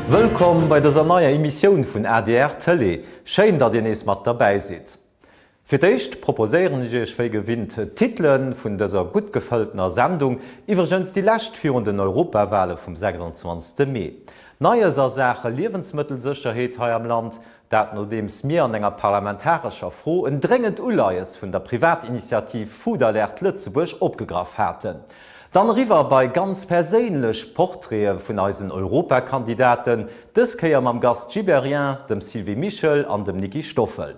Wëllkomm bei dëser neier Emissioun vun adr Tëlee. Schéin, datt Dir nees mat derbäi sidd. Fir d'éischt proposéieren ech Iech wéi gewinnt d'Titele vun dëser gutt gefëlltener Sendung, iwwregens déi lescht virun den Europawale vum 26. Mee. Neies a Saache Liewensmëttelsécherheet hei am Land, dat nodeems mir an enger parlamentarescher Fro en dréngend Uleies vun der Privatinitiativ Food Alert Lëtzebuerg opgegraff haten. Dann eriwwer bei ganz perséinlech Portraite vun eisen Europakandidaten, dës Kéier mam Gast Gibéryen, dem Sylvie Mischel an dem Nicky Stoffel.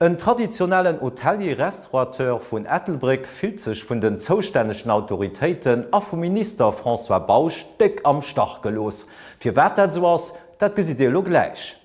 En traditionellen Hotelier-Restaurateur vun Ettelbréck fillt sech vun den zoustännegen Autoritéiten a vum Minister François Bausch déck am Stach gelooss. Firwat dat esou ass, dat gesitt Dir elo gläich.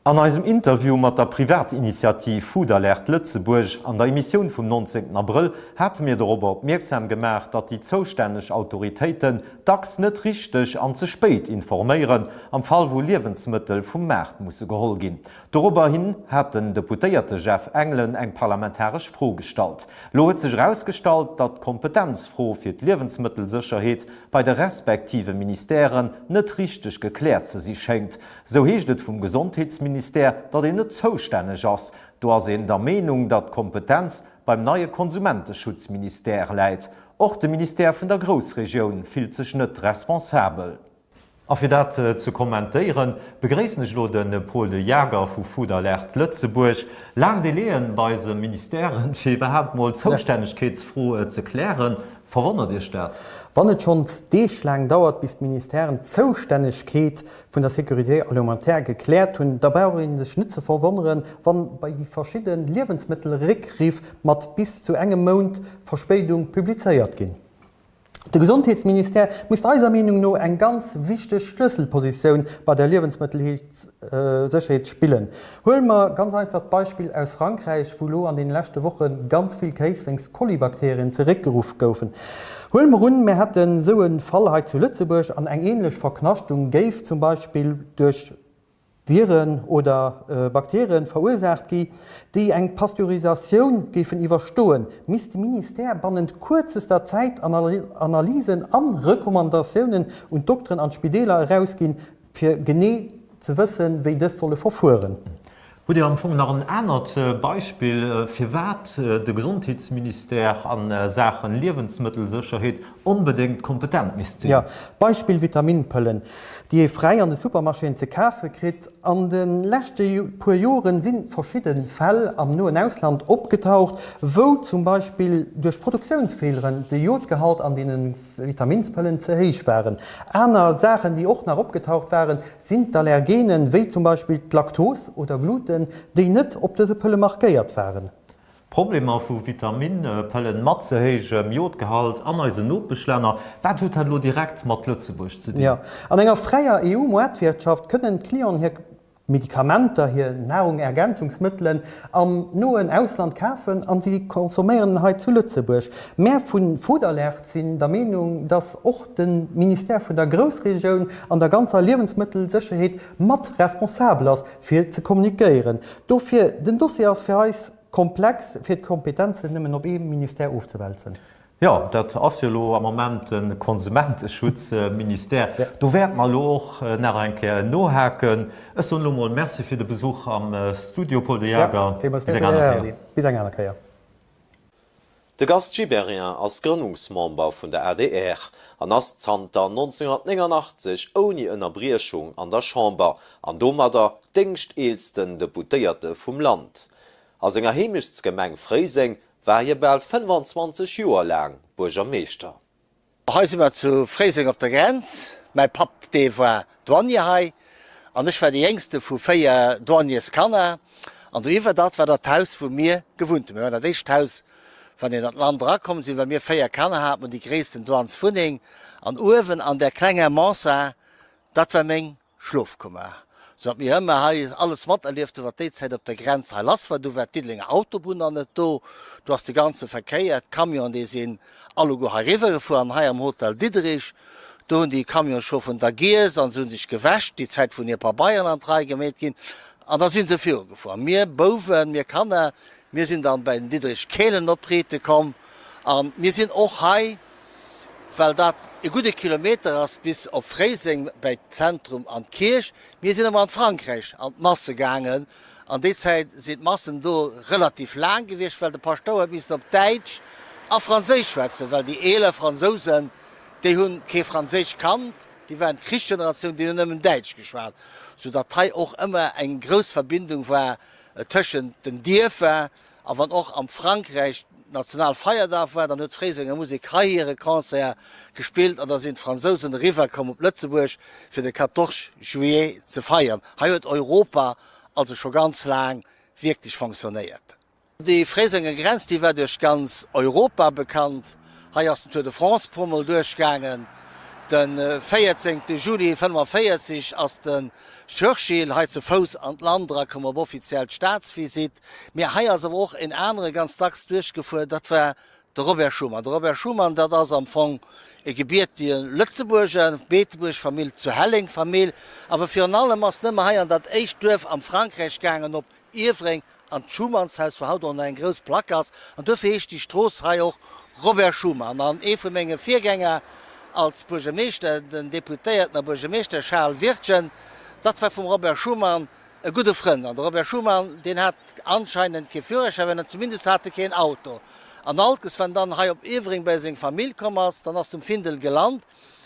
An eisem Interview mat der Privatinitiativ Food Alert Lëtzebuerg an der Emissioun vum 19 Abrëll hate mir dorobber opmierksam gemaach, datt déi zoustänneg Autoritéiten dacks net richteg an ze spéit informéieren, am Fall wou Liewensmëttel vum Maart musse geholl ginn. Dorobber hin hat den Deputéierte Jeff Engelen eng parlamentaresch Fro gestallt. Lo huet sech erausgestallt, datt d'Kompetenzfro fir d'Liewensmëttelsécherheet bei de respektive Ministèren net richteg gekläert ze si schéngt. Sou heescht et vum Gesondheetsministère, datt een net zoustänneg ass. Do ass een der Meenung, datt d'Kompetenz beim neie Konsumenteschutzministère läit. Och de Ministère vun der Groussregioun fillt sech net responsabel. A fir dat ze kommentéieren, begréissen ech elo de Paul de Jager vu Food Alert Lëtzebuerg. Laang Délai'en bei eise Ministèren, fir iwwerhaapt mol d'Zoustännegkeetsfro ze klären. Verwonnert Iech dat? Wann et schonns Deeg laang dauert, bis d'Ministèren d'Zoustännegkeet vun der Sécurité alimentaire gekläert hunn, da brauch ee sech net ze verwonneren, wann bei déi verschidde Liewensmëttelréckriff mat bis zu engem Mount Verspéidung publizéiert ginn. De Gesondheetsministère misst eiser Meenung no eng ganz wichteg Schlësselpositioun bei der Liewensmëttelsécherheet spillen. Huele mer ganz einfach d'Beispill aus Frankräich, wou elo an deene leschte Woche ganz vill Kéis wéinst Kolibakterien zeréckgeruff goufen. Huele mer un, mer hätten esou e Fall hei zu Lëtzebuerg an eng ähnlech Verknaschtung géif zum Beispill duerch Viren oder Bakterien verursaacht gi, déi eng Pasteurisatioun géifen iwwerstoen, misst de Ministère bannent kuerzester Zäit Analysen a Recommandatiounen un d'Dokteren an d'Spideeler erausginn, fir genee ze wëssen, wéi dës solle verfueren. Hutt Dir am Fong nach en anert Beispill, firwat de Gesondheetsministère a Saache Liewensmëttelsécherheet onbedéngt kompetent misst sinn? Jo, Beispill Vitaminpëllen, déi ee fräi an de Supermarchéen ze kafe kritt. An de leschte puer Joren si verschidde Fäll am noen Ausland opgetaucht, wou zum Beispill duerch Produktiounsfeeleren de Jodgehalt an deene Vitaminspëllen ze héich waren. Aner Saachen, déi och nach opgetaucht waren, sinn d'Allergenen, wéi zum Beispill d'Laktos oder Gluten, déi net op dëse Pëlle markéiert waren. Problemer vu Vitaminpëllen mat ze héijem Jodgehalt an eisen Nopeschlänner, wat huet dat elo direkt mat Lëtzebuerg ze dinn? Jo, an enger fräier EU-Moartwirtschaft kënnen d'Clienten hir Medikamenter, hir Nahrungergänzungsmëttelen am noen Ausland kafen an si consomméieren en hei zu Lëtzebuerg. Mär vu Foodalert sinn der Meenung, dass och de Ministère vun der Groussregioun an der ganzer Liewensmëttelsécherheet mat responsabel ass fir ze kommunikéieren. Dofir, den Dossier ass fir eis komplex, fir d'Kompetenzen nëmmen op ee Ministère ofzewälzen. Jo, dat ass jo elo am Moment de Konsumenteschutzministère. Do wäerte mer elo och nach eng Kéier nohaken. Ech soen elo mol Merci fir de Besuch am Studio, Paul de Jager. Bis eng aner Kéier. Bis eng aner Kéier. De Gast Gibéryen ass Grënnungsmember vun der adr an ass zanter 1989 ouni Ënnerbriechung an der Chamber an domadder déngschteelsten Deputéierte vum Land. A senger Heemechtsgemeng Fréiseng war hie bal 25 Joer laang Buergermeeschter. Hei si mer zu Fréiseng op der Grenz. Mäi Papp, dee war Douanier hei an ech war dee jéngste vu 4 Douanierskanner. An doiwwer dat war dat Haus, wou mir gewunnt hunn. Mir waren dat éischt Haus, wann een an d'Land erakomm sinn, well mir 4 Kanner haten, mer déi gréissten Douaneswunneng. An uewen an där klenger Mansard, dat war meng Schlofkummer, sou datt mir ëmmer hei alles materlieft hunn, wat déi Zäit op der Grenz hei lass war. Du war d'Diddelenger Autobunn nach net do, du ass de ganze Verkéier, d'Camionen, déi sinn alleguer hei eriwwer gefuer an hei am Hotel Diderich, do hunn déi Camionschauferen da giess an se hu sech gewäsch, déi Zäit wou hir Pabeieren an d'Rei gemeet ginn, an da si se virugefuer. A mir Bouwen, mir Kanner, mir sinn dann bei den Diderich Kehlen op Rite komm a mir sinn och hei. well dat e gudde Kilometer ass bis op Fréiseng bäi d'Zentrum an d'Kierch. Mir sinn ëmmer an d'Frankräich an d'Masse gaangen. An déi Zäit sinn d'Massen do relativ laang gewiescht, well de Paschtouer huet missen op Däitsch a Franséisch schwätzen, well déi eeler Fransousen, déi hunn kee Franséisch kannt, déi waren d'Krichsgeneratioun, déi hunn nëmmen Däitsch geschwat, soudatt hei och ëmmer eng grouss Verbindung war tëschent den Dierfer. A wann och am Frankräich Nationalfeierdag war, dann huet d'Fréisenger Musek hei hire Concert gespillt an da sinn d'Fransousen eriwwer komm op Lëtzebuerg fir de 14 juillet ze feieren. Hei huet Europa also scho ganz laang wierklech fonctionnéiert. Déi Fréisenger Grenz, déi war duerch ganz Europa bekannt. Hei ass den Tour de France puermol duerchgaangen. De 14 Juli 45 ass den Churchill hei ze Fouss an d'Land erakomm op offiziell Staatsvisitt. Mee hei ass awer och en anere ganz dacks duerchgefuer, dat war de Robert Schuman. De Robert Schuman, dat ass am Fong e gebiertige Lëtzebuerger, Beetebuerg Famill, zu Helleng Famill, awer virun allem ass en ëmmer hei an dat éischt Duerf am Frankräich gaangen, op Ievreng, an d'Schumannshaus, wou haut och nach eng grouss Plack ass, an duerfir heescht déi Strooss hei och Robert Schuman. An ee vu menge Virgänger als Buergermeeschter, den Deputéierten a Buergermeeschter Charles Wirtgen, dat war vum Robert Schuman e gudde Frënd. An de Robert Schuman, deen hat anscheinend kee Führerschäin, mä zumindest hat e keen Auto. An alkes, wann dann hei op Ievreng bei seng Famill komm ass, dann ass den Findel gelant.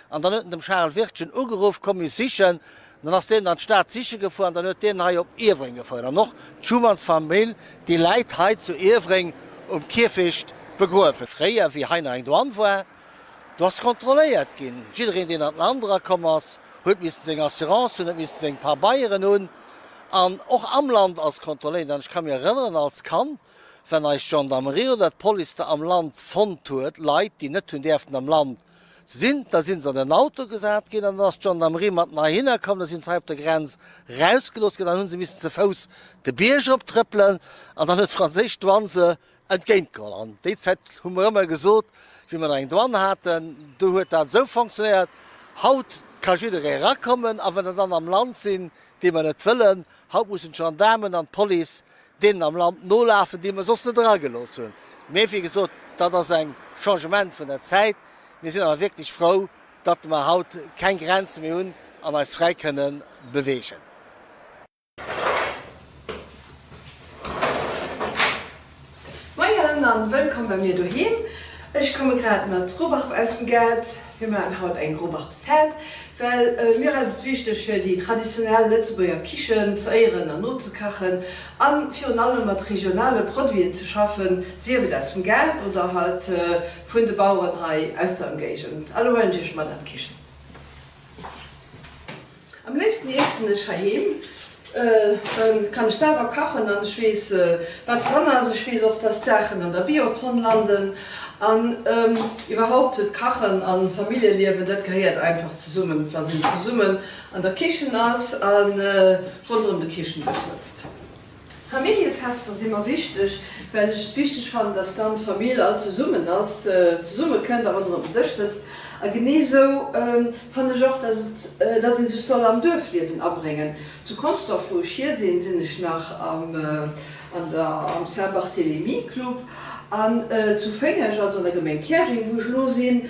An dann huet en dem Charel Wirtgen ugeruff, Komm mech sichen. An dann ass deen an d'Stad siche gefuer an dann huet deen hei op Ievreng gefuer. An och d'Schumannsfamill, déi läit hei zu Ievreng um Kierfecht begruewen. Fréier, wéi hei nach eng Douane war, do ass kontrolléiert ginn. Jiddereen, deen an d'Land erakomm ass, huet missen seng Assurance hunn, huet missen seng Pabeieren hunn. An och am Land ass kontrolléiert. An ech ka mir erënneren, als Kand, wann eis d'Gendarmerie oder d'Police da am Land fonnt huet, Leit, déi net hunn däerften am Land sinn, da sinn se an den Auto gesat ginn an dann ass d'Gendarmerie mat heihinner komm, da sinn se hei op der Grenz rausgelooss ginn, dann hu se missen ze Fouss de Bierg erop trëppelen an dann huet d'franséisch Douane se entgéint geholl. An déi Zäit hu mer ëmmer gesot, wéi mer nach eng Douane haten, do huet dat esou fonctionnéiert, haut ka jidderee erakommen a wenn der dann am Land sinn, déi mer net wëllen, haut mussen d'Gendaarmen an d'Police deenen am Land nolafen, déi mer soss net eragelooss hunn. Mee wéi gesot, dat ass eng Changement vun der Zäit. Mir sinn awer wierklech frou, datt mer haut keng Grenze méi hunn an eis fräi kënne beweegen. Moien an wëllkomm bei mir doheem. Ech komme grad mat Rubbarb aus dem Gaart. Mir maachen haut eng Rubbarbstaart, well mir ass et wichteg fir déi traditionell Lëtzebuerger Kichen ze éieren an nozekachen an virun allem mat regionale Produiten ze schaffen, sief et aus dem Gaart oder halt vun de Baueren hei aus der Ëmgéigend. A lo huelen ech iech mat an d'Kichen. Am léifsten iessen ech heiheem, dann kann ech selwer kachen an ech weess wat dran ass. Ech weess och dass d'Saachen an der Biotonn landen an iwwerhaupt huet Kachen an Familljeliewen, dat gehéiert einfach zesummen, wann een zesummen an der Kichen ass a ronderëm de Kichendësch sëtzt. D'Familljefester si mer wichteg, well ech et wichteg fannen, dass dann d'Famill all zesummen ass, zesumme kënnt a ronderëm den Dësch sëtzt. A genee esou fannen ech och, dass et, dass ee sech soll am Duerfliewen abréngen. Zu Consdorf, wou ech hier sinn, sinn ech nach am, an der, am Saint-Barthélemy Club. An zu Féngeg, also an der Gemeng Käerjeng, wou ech elo sinn,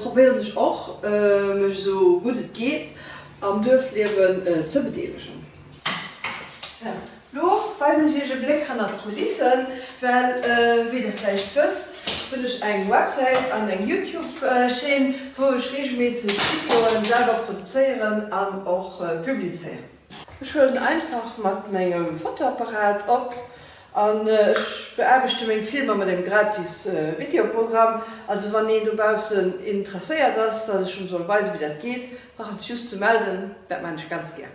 probéieren ech och, mech esou gutt et geet am Duerfliewen ze bedeelegen. Lo weisen ech iech e Bléck hannert d'Kulissen, well wéi der vläicht wësst, hunn ech eng Websäit an eng Youtube Chaîne, wou ech regelméisseg Videoen selwer produzéieren an och publizéieren. Ech huelen einfach mat mengem Fotoapparat op an ech beaarbechte meng Filmer mat engem gratis Videoprogramm. Also wann een dobaussen interesséiert ass, dass ech em soll weisen wéi dat geet, brauch en sech just ze melden, dat maan ech ganz gär.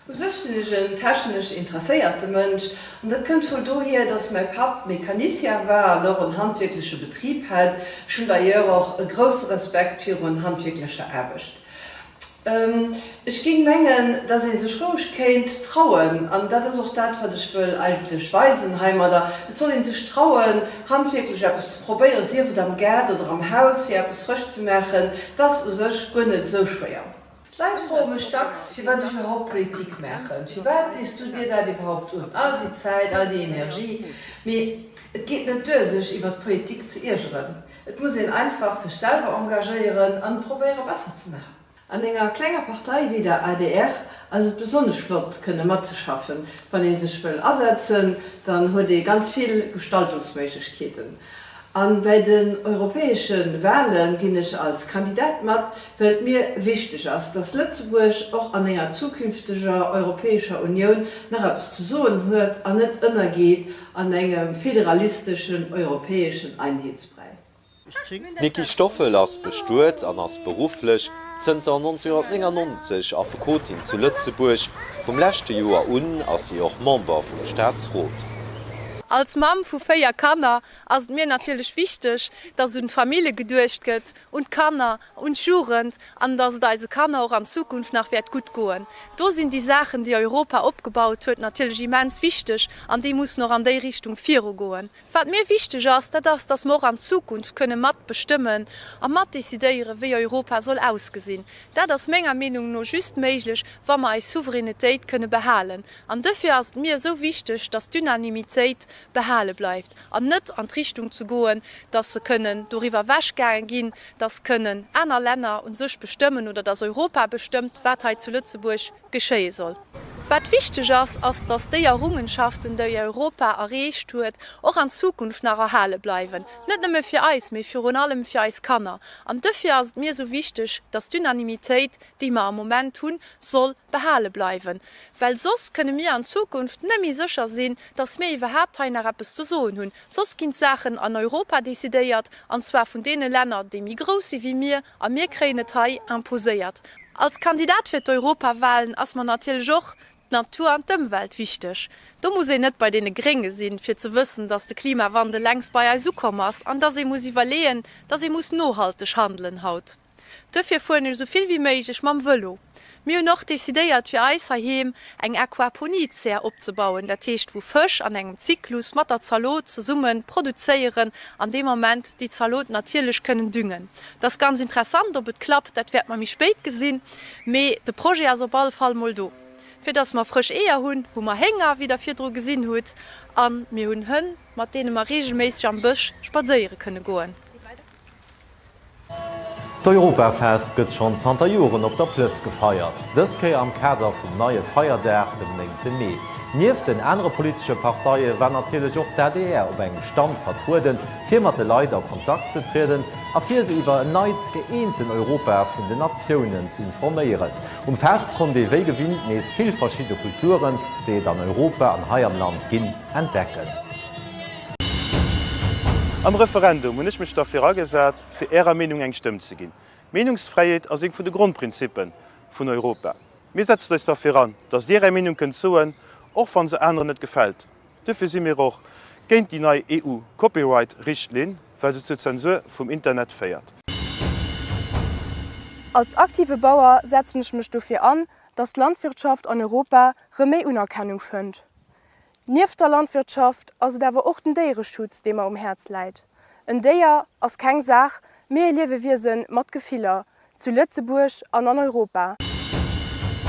U sech sinn ech en technesch interesséierte Mënsch an dat kënnt wuel dohier, dass mäi Papp Mecanicien war an och en handwierkleche Betrib hat. Ech hunn d'ailleurs och e grousse Respekt virun handwierklecher Aarbecht. Ech géing mengen, dass ee sech roueg kéint trauen, an dat ass och dat, wat ech wëll eigentlech weisen heimadder, et soll ee sech trauen, handwierklech eppes ze probéieren, sief et am Gaart oder am Haus, fir eppes frësch ze maachen. 't ass u sech guer net esou schwéier. D'Leit froe mech dacks, firwat ech iwwerhaupt Politik maachen. Firwat dees du dir dat iwwerhaupt un, all déi Zäit, all déi Energie? Mee. Et geet net duer sech iwwer d'Politik ze iergeren, et muss een einfach sech selwer engagéieren an et probéiere besser ze maachen. An enger klenger Partei wéi der adr ass et besonnesch flott kënne matzeschaffen. Wann ee sech wëll asetzen, dann huet ee ganz vill Gestaltungsméiglechkeeten. A bäi den europäesche Wale ginn ech als Kandidat mat, well et mir wichteg ass, dass Lëtzebuerg och an enger zukünfteger Europäescher Unioun nach eppes ze soen huet an net ënnergeet an engem federalisteschen europäeschen Einheetsbräi. D'Nicky Stoffel ass bestuet an ass berufflech zënter 1999 Affekotin zu Lëtzebuerg. Vum leschte Joer un ass si och Member vum Staatsrot. Als Mamm vu 4 Kanner ass et mir natierlech wichteg, dass un d'Famille geduecht gëtt, un d'Kanner, un d'Jugend an dass et eise Kanner och an Zukunft nach wäert gutt goen. Do sinn déi Saachen, déi Europa opgebaut huet, natierlech immens wichteg an déi mussen och an déi Richtung virugoen. Wat mir wichteg ass, dat ass, dass mer och an Zukunft kënne mat bestëmmen a mat decidéieren, wéi Europa soll ausgesinn. Dat ass menger Meenung no just méiglech, wa mer eis Souveränetéit kënne behalen. An dofir ass et mir esou wichteg, dass d'Unanimitéit behale bleift an net an d'Richtung ze goen, dass se kënnen doriwwer ewechgaange ginn, dass kënnen aner Länner u sech bestëmmen oder dass Europa bestëmmt, wat hei zu Lëtzebuerg geschéie soll. Wat wichteg ass, ass, dass déi Errungenschaften, déi Europa erreecht huet, och an Zukunft nach erhale bleiwen, net nëmme fir eis, mee virun allem fir eis Kanner. An dofir ass et mir esou wichteg, dass d'Unanimitéit, déi mer am Moment hunn, soll behale bleiwen, well soss kënne mir an Zukunft net méi sécher sinn, dass mir iwwerhaapt hei nach eppes ze soen hunn. Soss ginn d'Saachen an Europa decidéiert, an zwar vun deene Länner, déi méi grouss si wéi mir, A mir kréien et hei imposéiert. Als Kandidat fir d'Europawahlen ass mer natierlech och d'Natur an d'Ëmwelt wichteg. Do muss een net bei deene Grénge sinn, fir ze wëssen, dass de Klimawandel längst bei eis ukomm ass an dass ee muss iwwerleeën, dass ee muss nohalteg handelen haut. Duerfir fueren ech esou vill wéi méiglech mam Vëlo. Mir hunn och decidéiert fir eis heiheem eng Aquaponiezär opzebauen, dat heescht wou Fësch an engem Zyklus mat der Zalot zesumme produzéieren an dee Moment déi Zalot natierlech kënnen düngen. Dat ass ganz interessant, ob et klappt, dat wäerte mer méi spéit gesinn, mee de Projet ass op alle Fall mol do. Fir dass mer frësch Eeër hunn, hu mer Hénger, wéi der virdru gesinn hutt, a mir hunn Hënn, mat deene mer reegelméisseg am Bësch spadséiere kënne goen. D'Europafest gëtt schonn zanter Joren op der Plëss gefeiert, dës Kéier am Kader vum neie Feierdag, dem néngte Mee. Nieft den anere politesche Parteie war natierlech och d'ADR op engem Stand vertrueden, fir mat de Leit a Kontakt ze trieden a fir se iwwer en neit, gëeenten Europa vun den Natiounen ze informéieren. Um Fest konnt ee wéi gewinnt nees vill verschidde Kulturen, déi et an Europa an hei am Land ginn, entdecken. Am Referendum hunn ech mech derfir agesat, fir Ärer Meenung eng Stëmm ze ginn. Meenungsfräiheet ass eent vun de Grondprinzippe vun Europa. Mir setzen eis derfir an, datt Dir Är Meenung kënnt soen, och wann se aneren net gefält. Duerfir si mir och géint déi nei EU-Copyright-Richtlinn, well se zur Zensur vum Internet féiert. Als aktive Bauer setzen ech mech dofir an, dass d'Landwirtschaft an Europa rëm méi Unerkennung fënnt. Nieft der Landwirtschaft ass et awer och den Déiereschutz, dee mer um Häerz läit. En Déier ass keng Saach, mee e Liewewiese mat Gefiller, zu Lëtzebuerg an an Europa.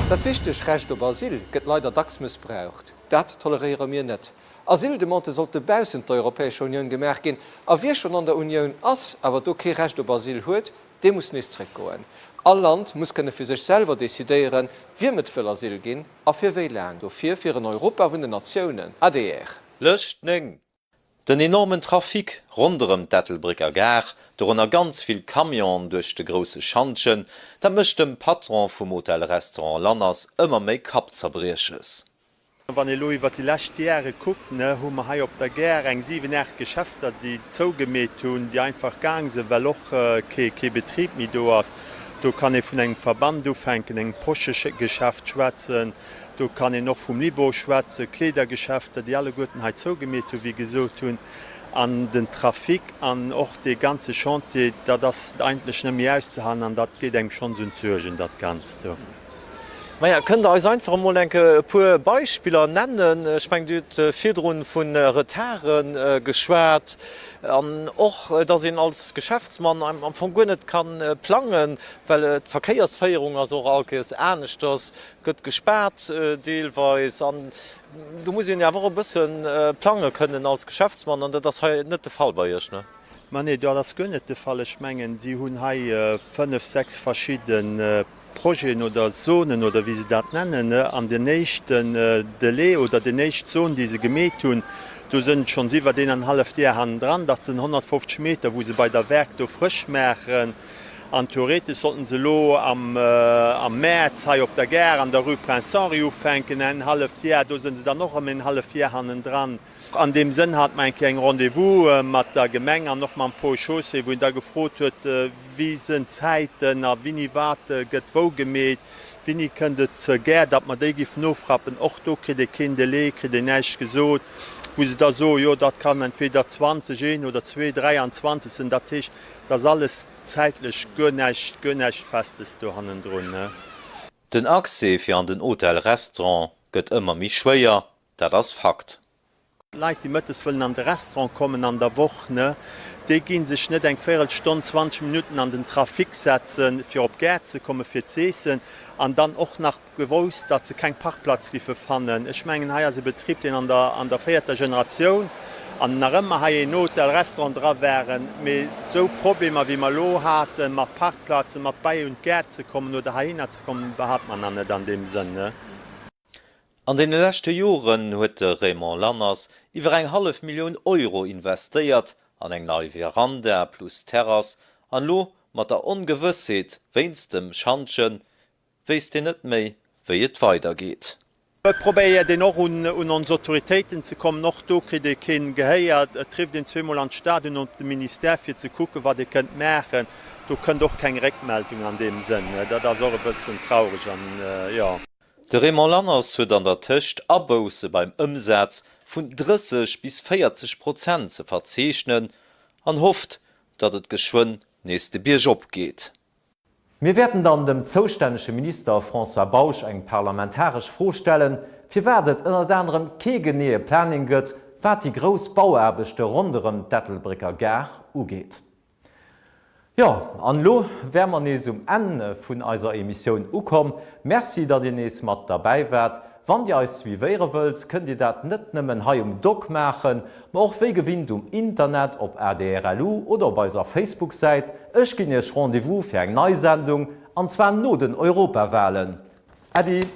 Dat wichteg Recht op Asyl gëtt leider dacks mëssbraucht. Dat toleréiere mir net. Asyldemandë sollte baussent der Europäescher Unioun gemaach ginn, a wie schonn an der Unioun ass, awer do kee Recht op Asyl huet, dee muss nees zréckgoen. All Land muss kënne fir sech selwer decidéieren, wiem et wëll Asyl ginn A fir wéi laang? Dofir fir en Europa vun den Natiounen, adr. Lëscht 9. Den enormen Trafic ronderëm d'Ettelbrécker Gare, dorënner ganz vill Camionen duerch de grousse Schantjen, dat mécht dem Patron vum Hotel-Restaurant Lanners ëmmer méi Kappzerbrieches. Wann ee elo iwwert déi lescht Jahre kuckt, ne, hu mer hei op der Gare eng 7, 8 Geschäfter, déi zougemeet hunn, déi einfach gaang sinn, well och kee Betrib méi do ass. Do kann ee vun engem Verband ufänken, engem Poschegeschäft schwätzen, do kann een och vum Libo schwätzen, Kleedergeschäfter, déi alleguerten hei zougemeet hunn, wéi gesot hunn. An den Trafic an och dee ganze Chantier, dat ass eigentlech net méi auszehalen an dat geet engem schonns un d'Suergen, dat Ganzt do. Maja, kënnt Der eis einfach emol enk e puer Beispiller nennen? Ech mengen, Dir hutt virdrun vu Retarde geschwat an och, dass een als Geschäftsmann am Fong guer net ka plangen, well d'Verkéiersféierung ass och all Kéiers aneschters, gëtt gespaart deelweis an do muss een jo awer och e bësse plange kënnen als Geschäftsmann an dat ass hei net de Fall bei Iech, ne? Ma nee, dat ass guer net de Fall. Ech mengen, si hunn hei fënnf, sechs verschidde Projeten oder Zonen oder wéi se dat nennen. An den éischten Delai oder déi éischt Zon, déi se gemeet hunn, do sënn et schonns iwwert een an en halleft Jar hannendran. Dat sinn 150 Meter, wou se bei der Werk do frësch maachen. An theoretesch sollten se elo am Mäerz hei op der Gare an der Rue Prince Henri ufänken, en halleft Jar. Do sënn se dann och ëm en halleft Jar hannendran. An deem Sënn hat mer eng Kéier eng Rendez-vous mat der Gemeng an och mam Paul Chaussé, wou en da gefrot huet, wéi sënn d'Zäiten a wini wat gëtt wou gemeet, wini kënnt et zur Gare, datt mer déi giffen ofrappen. Och do kritt ee keen Delai, kritt een näischt gesot, wou se da soen, jo dat kann entweder 20, een oder zwee, 23 sinn. Dat heescht, et ass alles zäitlech guer näischt, guer näischt Festes do hannendrun. Den Accès fir an den Hotel-Restaurant gëtt ëmmer méi schwéier, Dat ass Fakt. Leit, déi mëttes wëllen an de Restaurant kommen an der Woch, ne, déi gi sech net eng Véirelstonn, 20 Minutten an den Trafic setzen, fir op d'Gare ze kommen, fir z'eessen, an dann och nach gewousst, datt se keng Parkplaz giffe fannen. Ech mengen, hei ass e Betrib, deen an der, an der véierter Generatioun an nach ëmmer hei een Hotel, Restaurant dra waren, mee esou Problemer, wéi mer elo haten, mat Parkplazen, mat bei un d'Gare ze kommen oder heihinner ze kommen, hat mer nach net an deem Sënn, ne. An deene leschte Joren huet de Raymond Lanners iwwer eng hallef Millioun Euro investéiert an eng nei Veranda plus Terrass an elo mat der Ongewëssheet wéinst dem Schantjen wéisst een net méi wéi et weider geet. Et probéiert een och un ons Autoritéiten ze kommen, och do kritt ee keen Gehéier. Et rifft een zweemol an d'Stad un op de Ministère fir ze kucken wat ee kënnt maachen. Do kënnt och keng Réckmeldung an deem Sënn. Dat ass och e bëssen traureg an jo. De Raymond Lanners huet an der Tëscht Abousse beim Ëmsaz vun 30 bis 40 Prozent ze verzeechnen an hofft, datt et geschwënn nees de Bierg op geet. Mir wäerten dann dem zoustännege Minister François Bausch eng parlamentaresch Fro stellen, firwat et ënnert anerem kee geneeë Planning gëtt, wat déi grouss Bauaarbechte ronderëm d'Ettelbrécker Gare ugeet. Jo, an elo wäre mer nees um Enn vun eiser Emissioun ukomm. Merci, datt Dir nees mat derbäi waart. Wann Dir eis suivéiere wëllt, kënnt Dir dat net nëmmen hei um Doc maachen, ma och wéi gewinnt um Internet op adr.lu oder op eiser Facebook-Säit. Ech ginn Iech Rendez-vous fir eng nei Sendung, an zwar no den Europawalen. Äddi!